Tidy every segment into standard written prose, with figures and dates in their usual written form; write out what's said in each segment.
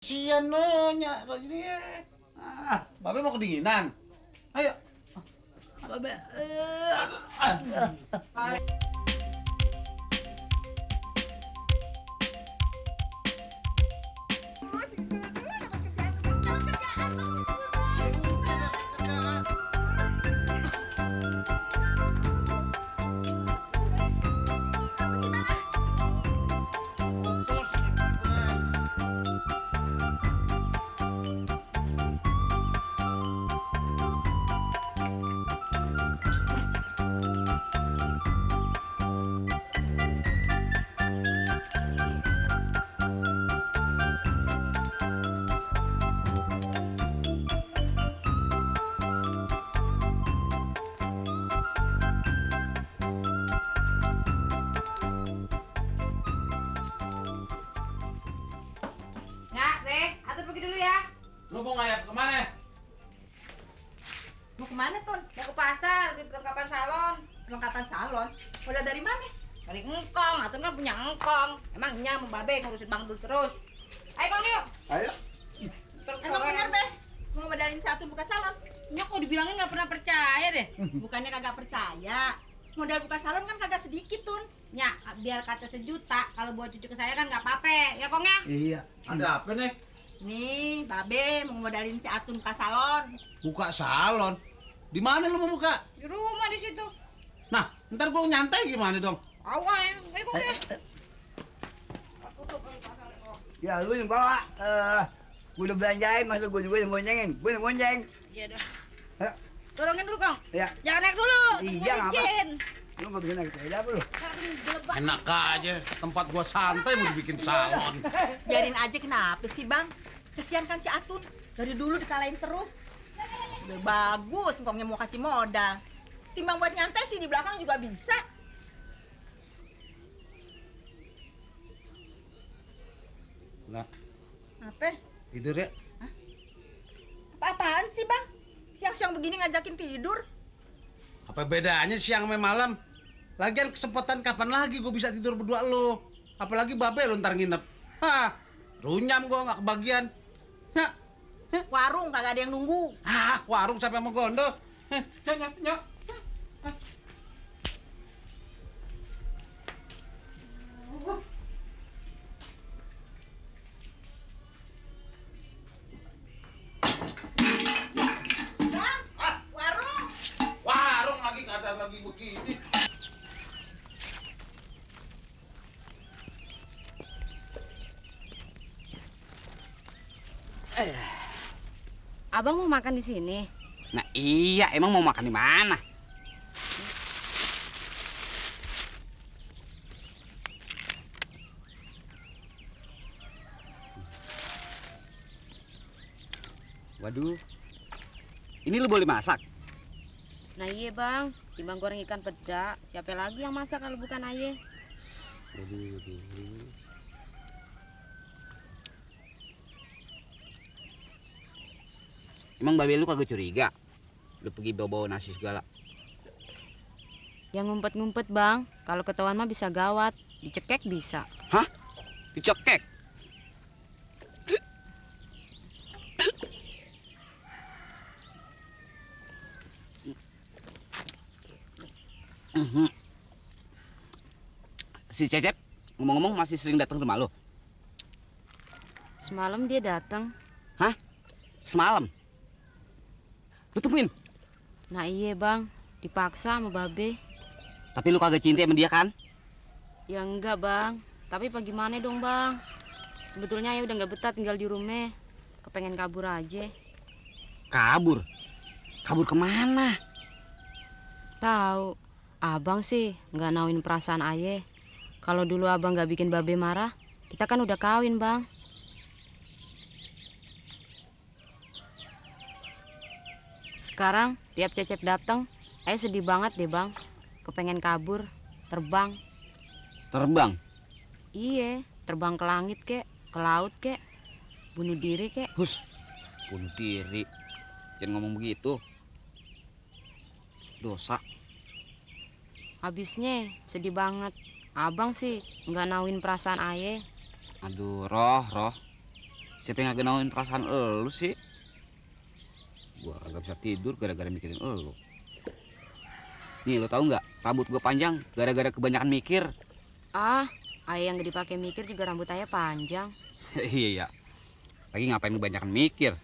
Sian lo nya ini. Babe mau kedinginan. Ayo. Babe. Lu mau ngayap kemana? Mau kemana, Tun? Mau ke pasar, beli perlengkapan salon. Perlengkapan salon? Udah dari mana? Dari engkong, atau kan punya engkong. Emang Nya sama Babe ngurusin Bang Dul terus. Ayo Kong yuk. Ayo. Emang bener, Be? Mau modalin satu buka salon? Nya kok dibilangin nggak pernah percaya deh. Bukannya kagak percaya. Modal buka salon kan kagak sedikit, Tun. Nya, biar kata sejuta, kalau buat cucu ke saya kan nggak apa-apa. Ya Kong ya? Iya. Ada apa nih? Nih, Babe mau modalin si Atun buka salon. Buka salon. Di mana lu mau buka? Di rumah di situ. Nah, ntar gua nyantai gimana dong? Awas, ayo Kong ya. Ya lu yang bawa, gue udah belanjain, masa gue yang boncengin, gue yang bonceng. Iya dah. Ayo. Turungin dulu Kong. Ya. Jangan naik dulu. Iya, ngapa? Izin. Lu gak bisa naik sepeda apa lu? Aduh, gelebak. Enak aja, tempat gua santai mau dibikin salon. Biarin aja, kenapa sih, Bang? Kesian kan si Atun. Dari dulu dikalahin terus. Udah bagus, engkongnya mau kasih modal. Timbang buat nyantai sih di belakang juga bisa. Nah, Apa? tidur ya. Apa-apaan sih, Bang? Siang-siang begini ngajakin tidur. Apa bedanya siang sama malam? Lagian kesempatan kapan lagi gue bisa tidur berdua lo? Apalagi Babe lo ntar nginep. Hah, runyam gue nggak kebagian. Ya, Warung kagak ada yang nunggu. warung siapa yang mau gondol? Nyok, nyok. Bang, warung. Warung lagi keadaan lagi begini. Abang mau makan di sini? Nah iya, emang mau makan di mana? Waduh, ini lu boleh masak? Nah iya bang, timbang goreng ikan peda, siapa lagi yang masak kalau bukan ayah? Waduh. Emang babe lu kagak curiga? Lu pergi bawa-bawa nasi segala. Yang ngumpet-ngumpet bang, kalau ketahuan mah bisa gawat, dicekek bisa. Hah? Dicekek? Si Cecep ngomong-ngomong masih sering datang ke rumah lo? Semalam dia datang. Hah? Semalam? Lu temuin? Nah iya bang, dipaksa sama babe. Tapi lu kagak cinta sama dia kan? Ya enggak bang, tapi bagaimana dong bang? Sebetulnya ya udah nggak betah tinggal di rumah, kepengen kabur aja. Kabur? Kabur kemana? Tahu, abang sih nggak nauin perasaan ayah. Kalau dulu abang nggak bikin babe marah, kita kan udah kawin bang. Sekarang tiap Cecep datang, ayah sedih banget deh bang. Kepengen kabur, terbang. Terbang? Iya, terbang ke langit kek, ke laut kek, bunuh diri kek. Hus, bunuh diri. Jangan ngomong begitu. Dosa. Habisnya sedih banget. Abang sih nggak nauin perasaan ayah. Aduh, Roh. Siapa yang agak nauin perasaan elu sih? Gua agak bisa tidur gara-gara mikirin elu. Nih, lo tahu nggak? Rambut gua panjang gara-gara kebanyakan mikir. Ah, ayah yang gak dipakai mikir juga rambut ayah panjang. Iya. Lagi ngapain kebanyakan mikir?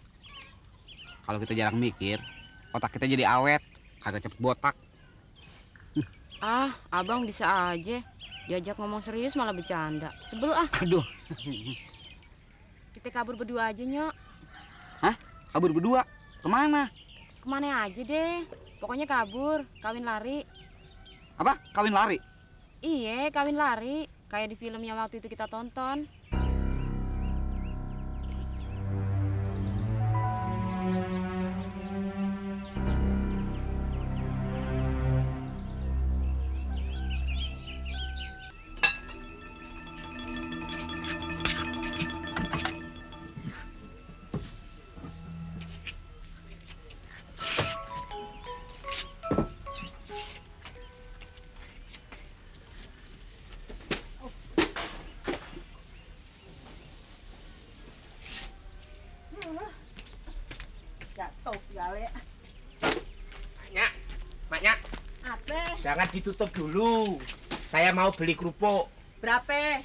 Kalau kita jarang mikir, otak kita jadi awet, kagak cepet botak. Ah, abang bisa aja. Diajak ngomong serius malah bercanda. Sebel ah. Aduh. Kita kabur berdua aja, Nyok. Hah? Kabur berdua? Kemana? Kemana aja deh. Pokoknya kabur, kawin lari. Apa? Kawin lari? Iya, kawin lari. Kayak di film yang waktu itu kita tonton. Jatuh segala. Maknya, Apa? jangan ditutup dulu. Saya mau beli kerupuk. Berapa?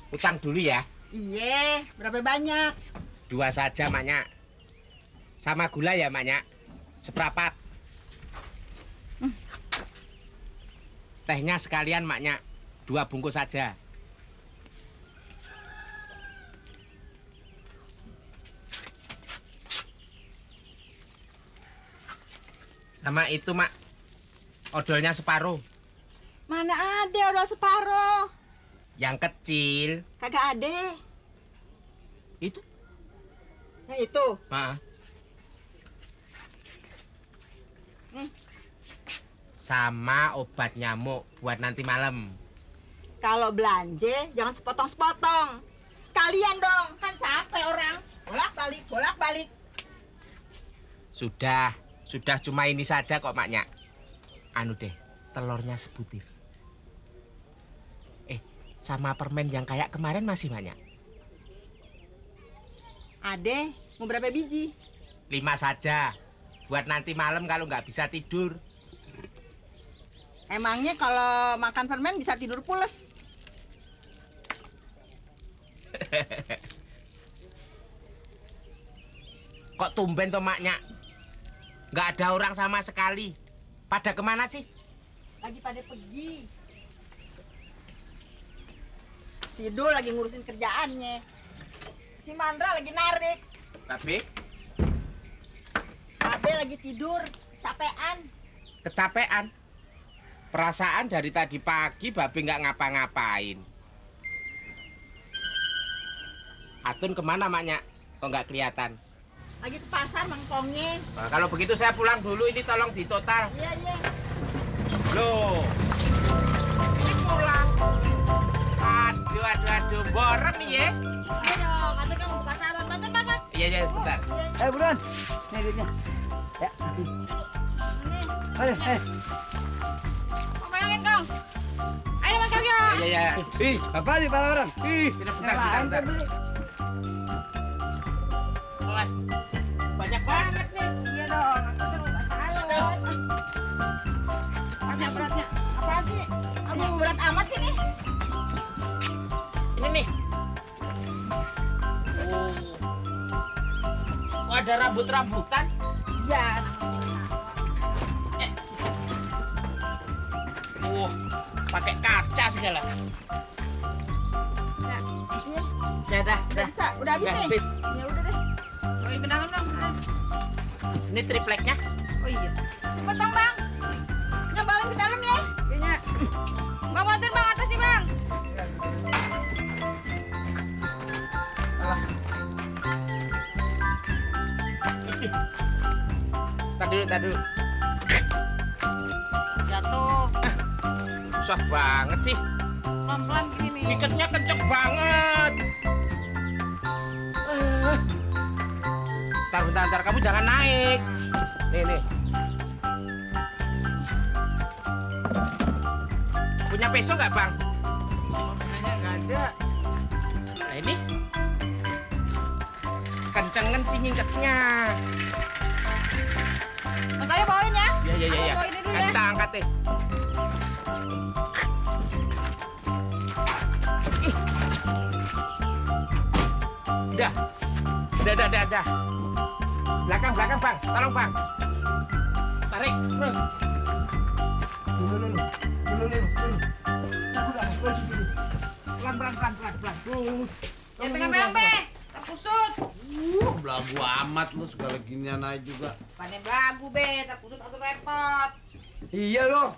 Utang dulu ya. Iya, berapa banyak? 2 saja, Maknya. Sama gula ya, Maknya. Seprapat. Tehnya sekalian, Maknya. 2 bungkus saja. Sama itu, Mak. Odolnya separuh. Mana ada odol separuh? Yang kecil. Kagak ada. Itu. Yang itu. Maaf. Nih. Sama obat nyamuk buat nanti malam. Kalau belanja jangan sepotong-sepotong. Sekalian dong, kan capek orang. Bolak-balik. Sudah cuma ini saja kok, Maknya. Anu deh, telurnya sebutir. Sama permen yang kayak kemarin masih, Maknya? Ade, mau berapa biji? 5 saja. Buat nanti malam kalau nggak bisa tidur. Emangnya kalau makan permen bisa tidur pules? Kok tumben toh, Maknya? Nggak ada orang sama sekali. Pada kemana sih? Lagi pada pergi. Si Dul lagi ngurusin kerjaannya. Si Mandra lagi narik. Tapi Babe lagi tidur, capean. kecapean. Perasaan dari tadi pagi Babe nggak ngapa-ngapain. Atun kemana, Maknya? Kok nggak kelihatan? Lagi ke pasar mangkongnya. Nah, kalau begitu saya pulang dulu, ini tolong ditotal. Iya. Loh, ini pulang. Aduh, borem nih ya. Ayo dong, Atun kan mau buka salon. Bantu, Mas. Iya, sebentar. Buruan. Nih duitnya. Ya. Ayo. Mau bayangin, Kong. Ayo, Mas Karyo. Iya. Ih, apa nih para orang? Ih, Bentar. Mas, banyak banget nih. Iya dong, Atun kan mau buka salon. Beratnya. Apaan sih? Aduh, berat amat sih nih. Ini nih. Oh, ada rambut-rambutan. Iya. Pakai kaca segala. Udah. Udah habis nih. Habis. Ya udah deh. Cobain ke dalam dong. Ini tripleknya. Oh iya. Cepet dong, Bang. Nyobalin ke dalam ya. Kayaknya. Bang, bantuin Bang, atas nih, Bang. Tar dulu. Jatuh. Susah banget sih. Pelan-pelan gini nih. Ngiketnya kenceng banget. Bentar. Kamu jangan naik. Nih. Punya peso nggak, Bang? Pesannya nggak ada. Nah, ini. kencengan sih ngingetnya. Angkatnya bawain ya. Iya. Aku bawain dulu ya. Kita angkat deh. Udah. Belakang, Bang. Tolong, Bang. Tarik. Terus. Dulu. Pelan. Jangan pegang-pegang, Be. Terkusut. Belagu amat lu segala ginian aja juga. Bukannya belagu, Be. Terkusut atau repot. Iya lo.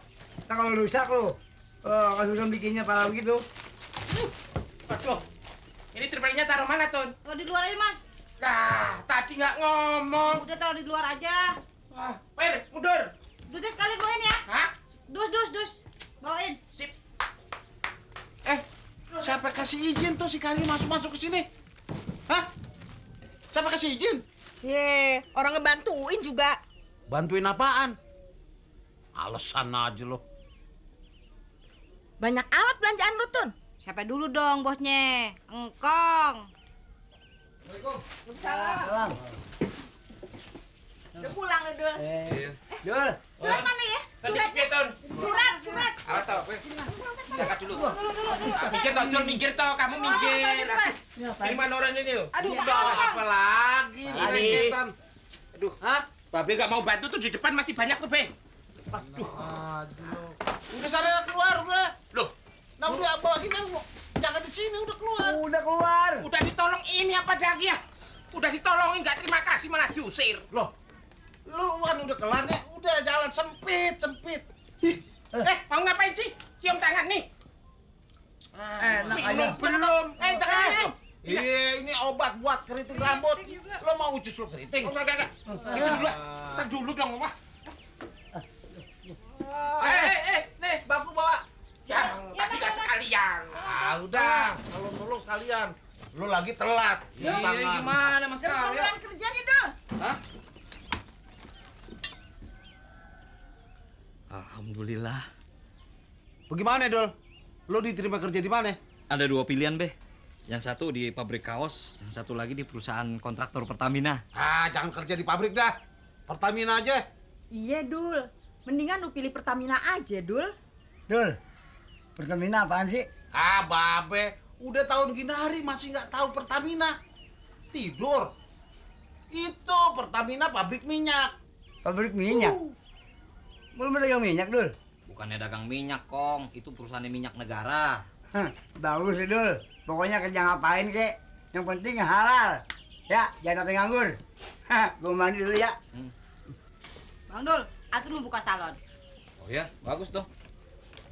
Nah kalau rusak lo. Kalau bikinnya parah begitu. Waduh. Ini tripelnya taruh mana, Tun? Kalau di luar aja, Mas. Nah, tadi nggak ngomong. Udah taruh di luar aja. Wah, Per, mundur. Dusnya sekalian bawain ya. Hah? Dus. Bawain. Sip. Siapa kasih izin tuh si Kali masuk ke sini? Hah? Siapa kasih izin? Ye, orang ngebantuin juga. Bantuin apaan? Alasan aja lo. Banyak amat belanjaan lu, Tun. Siapa dulu dong bosnya? Engkong. Salam. Udah pulang lu, Dul. Dul. Surat mana ya? Sedikit, Tun. Surat. Alat tau, Jaga dulu. Minggir toh, Jul, minggir toh. Kamu minggir. Ini mana orang ini lo? Aduh, Apa lagi? Selegetan. Aduh. Hah? Babe nggak mau bantu tuh di depan masih banyak tuh, Be. Aduh. Aja lo. Udah sana keluar udah. Loh, Nah udah bawa gini jangan di sini udah keluar. Udah keluar. udah ditolong ini apa lagi ya? Udah ditolongin nggak terima kasih malah diusir. Loh. Lu kan udah kelar ya, udah jalan sempit. Mau ngapain sih? Cium tangan nih. Enak aja. Minum belum? Jangan minum. Ini obat buat keriting rambut. Lo mau ucus lo keriting? Enggak. Ini dulu. Ntar dulu dong, Wah. Nih, baku bawa. Ya, tadi nggak sekalian. Udah, kalau tolong sekalian. Lo lagi telat. Cium tangan. Gimana Mas Udah panggilan kerja nih, Dul. Hah? Alhamdulillah. Bagaimana, Dol? Lo diterima kerja di mana? Ada dua pilihan, Be. Yang satu di pabrik kaos, yang satu lagi di perusahaan kontraktor Pertamina. Jangan kerja di pabrik dah. Pertamina aja. Iya, Dul. Mendingan lu pilih Pertamina aja, Dul. Dul. Pertamina apaan sih? Babe. Udah tahun gini hari masih nggak tahu Pertamina. Tidur. Itu Pertamina pabrik minyak. Pabrik minyak. Belum dagang minyak, Dul. Bukannya dagang minyak, Kong. Itu perusahaan minyak negara. Bagus sih, Dul. Pokoknya kerja ngapain, kek. Yang penting halal. Ya, jangan sampai nganggur. Gue mandi dulu ya. Bang Dul, aku mau buka salon. Oh ya, bagus dong.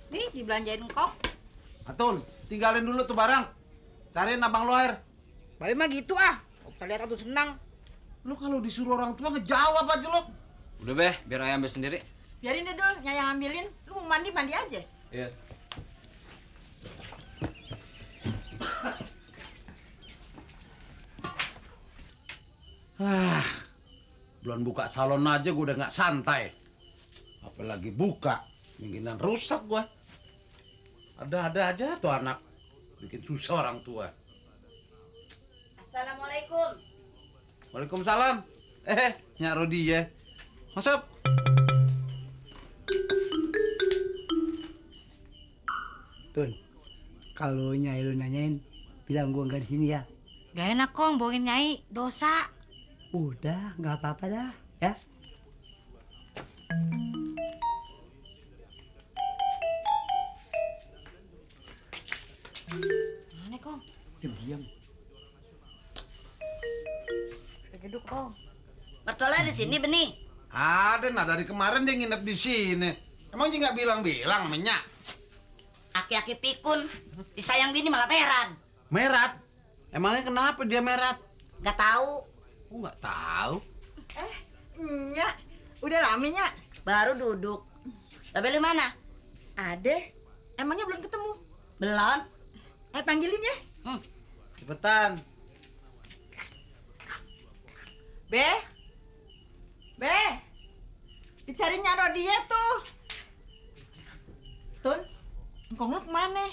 Nih, dibelanjain engkong. Atun, tinggalin dulu tuh barang. Cariin abang lo air. Babe mah gitu ah. Bisa lihat aku senang. Lu kalau disuruh orang tua ngejawab aja lo. Udah, Be. Biar ayah ambil sendiri. Biarin deh, Dul. Nyai yang ambilin. Lu mau mandi aja. Iya. Belum buka salon aja gue udah nggak santai. Apalagi buka, mungkinan rusak gua. Ada-ada aja tuh anak. Bikin susah orang tua. Assalamualaikum. Waalaikumsalam. Nyak Rodi ya. Masuk. Tun, kalau Nyai lu nanyain, bilang gua nggak di sini ya. Gak enak Kong, bawain Nyai. Dosa. Udah, nggak apa-apa dah, ya. Mana Kong? Diam. Duduk Kong. Mertualah di sini Beni. Ada, nah dari kemarin dia nginep di sini. Emang dia nggak bilang-bilang menyak. Aki-aki pikun. Disayang bini malah meran. Merat? Emangnya kenapa dia merat? Gak tahu. Aku nggak tahu. Nyak, udah rame, Nyak. Baru duduk. Babel mana? Ada. Emangnya belum ketemu? Belum. Panggilin ya. Cepetan. Be. Dicari Nyak Rodia tuh. Tun, engkong lu kemana?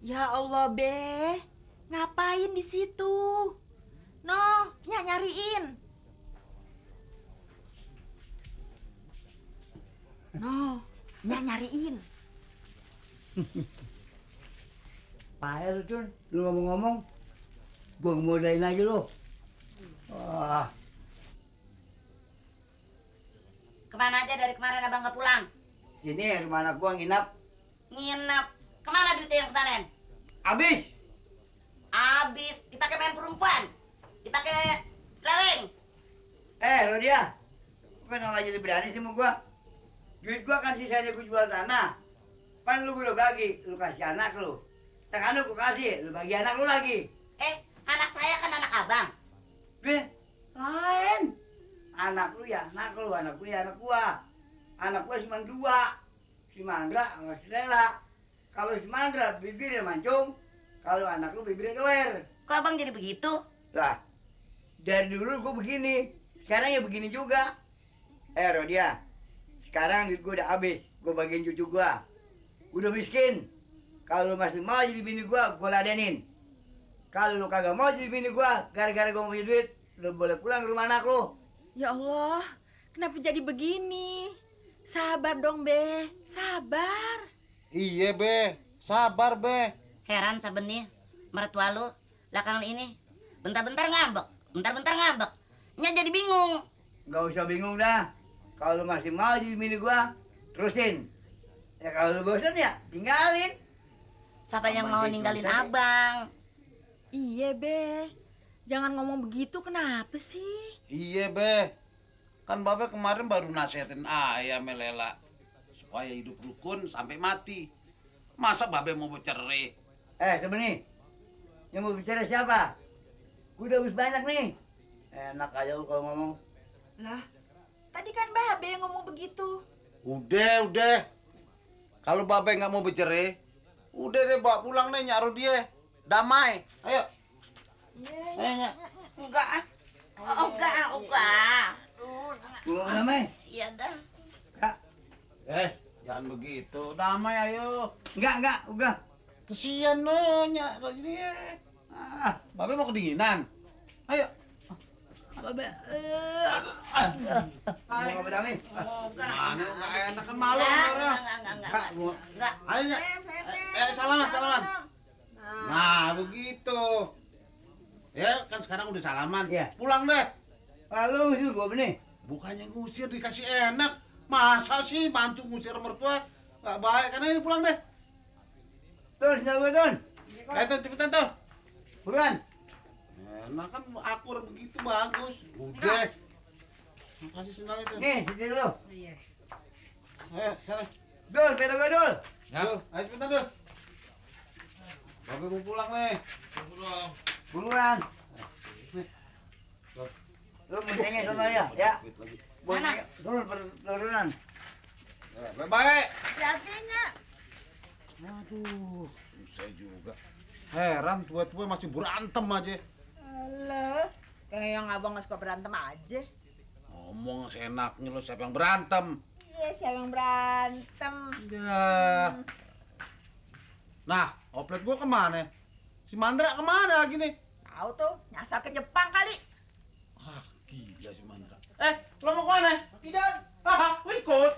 Ya Allah, Be. Ngapain di situ? No, nyariin. No, nyariin. Payah lu, Tun. Lu ngomong-ngomong, gua ngemodain aja lu. Wah, Kemana aja dari kemarin abang nggak pulang? sini rumah anak gua nginap. Nginep. Kemana duitnya yang kemarin? Habis. Abis dipakai main perempuan, dipakai leweng. Rodia, lu kenapa jadi berani sih sama gua? Duit gua kan sisanya gua jual tanah. Kan lu belum bagi, lu kasih anak lu. Tangan lu gua kasih, lu bagi anak lu lagi. Anak saya kan anak abang. Lain. Anak lu ya anak lu, anak gua ya anak gua. Anak gua cuma 2. Si Mandra sama si Lela. Kalau si Mandra bibirnya mancung, kalau anak lu bibirnya doer. Kok abang jadi begitu? Lah, dari dulu gua begini, sekarang ya begini juga. Rodia, sekarang duit gua udah habis, gua bagiin cucu gua. Udah miskin. Kalau lu masih mau jadi bini gua ladenin. Kalau lu kagak mau jadi bini gua, gara-gara gua mau punya duit, lu boleh pulang ke rumah anak lu. Ya Allah, kenapa jadi begini? Sabar dong, Be. Sabar. Iya, Be. Sabar, Be. Heran sabeni mertua lu belakangan ini bentar-bentar ngambek, bentar-bentar ngambek. Nya jadi bingung. Gak usah bingung dah. Kalau lu masih mau jadi bini gua, terusin. Ya kalau lu bosan ya, tinggalin. Siapa yang mau Abang ninggalin gitu aja. abang? Iya, Be. Jangan ngomong begitu, kenapa sih? Iya, Be. Kan Babe kemarin baru nasihatin ayam Lela supaya hidup rukun sampai mati. Masa Babe mau bercerai? Sebeni, yang mau bicara siapa? Gua udah habis banyak nih. Enak aja lu kalau ngomong. Lah, tadi kan Babe yang ngomong begitu. Udah. Kalau Babe nggak mau bercerai, udah deh bawa pulang deh nyaruh dia. Damai. Ayo. Ayo, Nyak. Enggak. Enggak. Gua mau namanya. Iya dah. Kak, Jangan begitu. Damai ayo. enggak, udah. Kesian lo Nyak dia. Babe mau kedinginan. Ayo. Babe. Ayo. Mau berdamai? Mana nggak enak kan malu Enggak. Kak, gua Enggak. Ayo Nyak. Salaman. Nah begitu. Ya kan sekarang udah salaman. Iya. Pulang deh. lalu ngusir gua benih. Bukannya ngusir dikasih enak. Masa sih bantu ngusir mertua? Gak baik. Karena ini pulang deh. Tun, sinyal gua, Tun. Ayo Tun, cepetan tuh. Buruan. Enak kan akur begitu bagus. Udah. Kasih sendalnya tuh. Nih, sini dulu. Ayo sana. Dul, sepeda gua, Dul. Tuh, ayo cepetan tuh. Babe mau pulang nih. Buruan. Lu mencengin sama ya, ya. Mana? Turun, turunan. Bye-bye. Hati-hatinya. Aduh, susah juga. Heran tua-tua masih berantem aja. Alah, kayak yang abang nggak suka berantem aja. Ngomong seenaknya lo siapa yang berantem? Iya, siapa yang berantem? Ya. Nah, oplet gua kemana? Si Mandra kemana lagi nih? Tahu tuh, nyasar ke Jepang kali. Ah, gila si Mandra. Lo mau kemana? Tidur. Lo ikut?